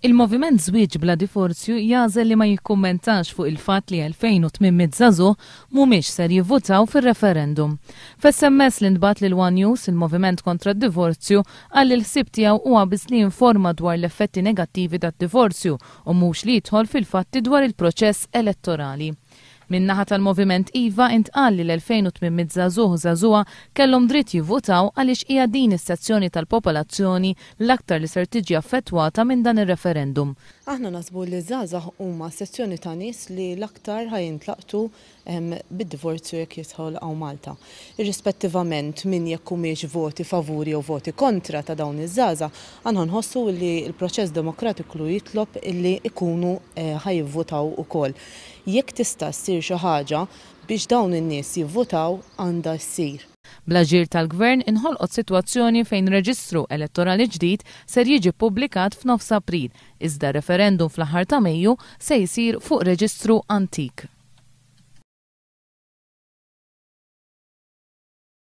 Il-Moviment Żwieġ Bla Divorzju jagħżel li ma jikkummentax fuq il-fatt li 2,800 żagħżugħ mhumiex ser jivvutaw fir-referendum. F'SMS li ntbagħat lil one News, il-Moviment Kontra d-Divorzju qal li l-ħsieb tiegħu huwa biss li jinforma dwar l-effetti negattivi tad-divorzju u mhux li jidħol fil-fatti dwar il-proċess elettorali. Min-naħa tal-Moviment Iva intqal li l-2,800 żagħżugħ u żagħżugħa kellhom dritt jivvutaw għaliex hija din is-sezzjoni tal-popolazzjoni l-aktar li ser tiġi affettwata minn dan ir-referendum. Aħna naħsbu li ż-żgħażagħ huma sezzjoni ta' nies li l-aktar ħa jintlaqtu bid-divorzju jekk jidħol hawn Malta. Irrispettivament minn jekk humiex voti favur jew voti kontra ta' dawn iż-żgħażagħ, aħna nħossu li l-proċess demokratiku jitlob illi jkunu ħa jivvutaw ukoll. Jekk tista' ssir xi ħaġa biex dawn in-nies jivvutaw għandha ssir. Bl-aġir tal-Gvern inħolqot sitwazzjoni fejn reġistru elettorali ġdid ser jiġi ppubblikat f'nofs April, iżda referendum fl-aħħar ta' Mejju se jsir fuq reġistru antik.